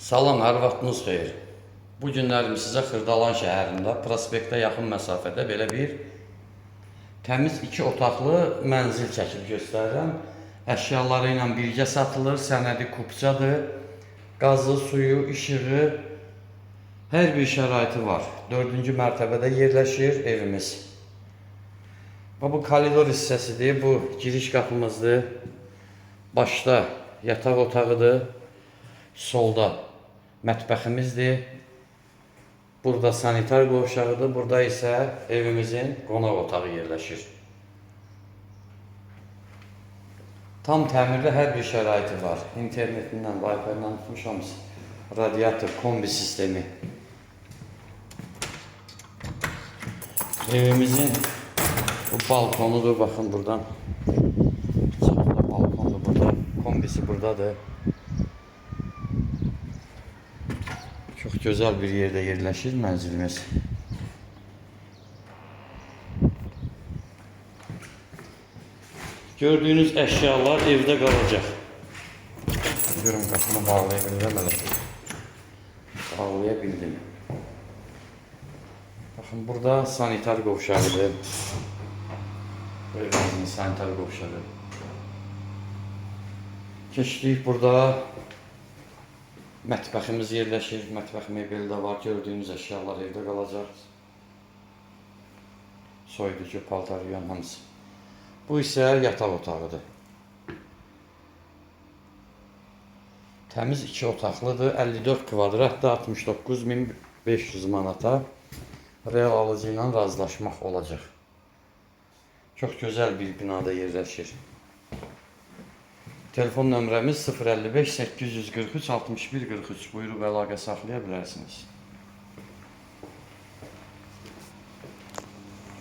Salam, hər vaxtınız xeyir. Bu günlərim sizə Xırdalan şəhərində, prospektə yaxın məsafədə belə bir təmiz iki otaqlı mənzil çəkib göstərirəm. Əşyaları ilə birgə satılır, sənədi kupçadır. Qazı, suyu, işığı, hər bir şəraiti var. 4-cü mərtəbədə yerləşir evimiz. Və bu koridor hissəsidir, bu giriş qapımızdır. Başda yataq otağıdır. Solda mətbəximizdir. Burada sanitar qovşağıdır. Burada isə evimizin qonaq otağı yerləşir. Tam təmirli hər bir şəraiti var. İnternetindən, Wi-Fi-dən tutmuşam. Radiator, kombi sistemi. Evimizin bu balkonudur. Baxın buradan. Çıxanda balkondur burada. Kombisi buradadır. Çox gözəl bir yerdə yerləşir mənzilimiz. Gördüyünüz əşyalar evdə qalacaq. Görüm qapını bağlaya bilirəm hələ. Bağlaya bildim. Baxın burada sanitar qovşağıdır. Bu evimizin sanitar qovşağı. Keçdik burada mətbəximiz yerləşir. Mətbəx mebeli də var. Gördüyünüz əşyalar evdə qalacaq. Soyuducu, paltar yuyan hamısı. Bu isə yataq otağıdır. Təmiz iki otaqlıdır. 54 kvadratda 69.500 manata real alıcı ilə razılaşmaq olacaq. Çox gözəl bir binada yerləşir. Telefon nömrəmiz 055 843 61 43. Buyurub əlaqə saxlaya bilərsiniz.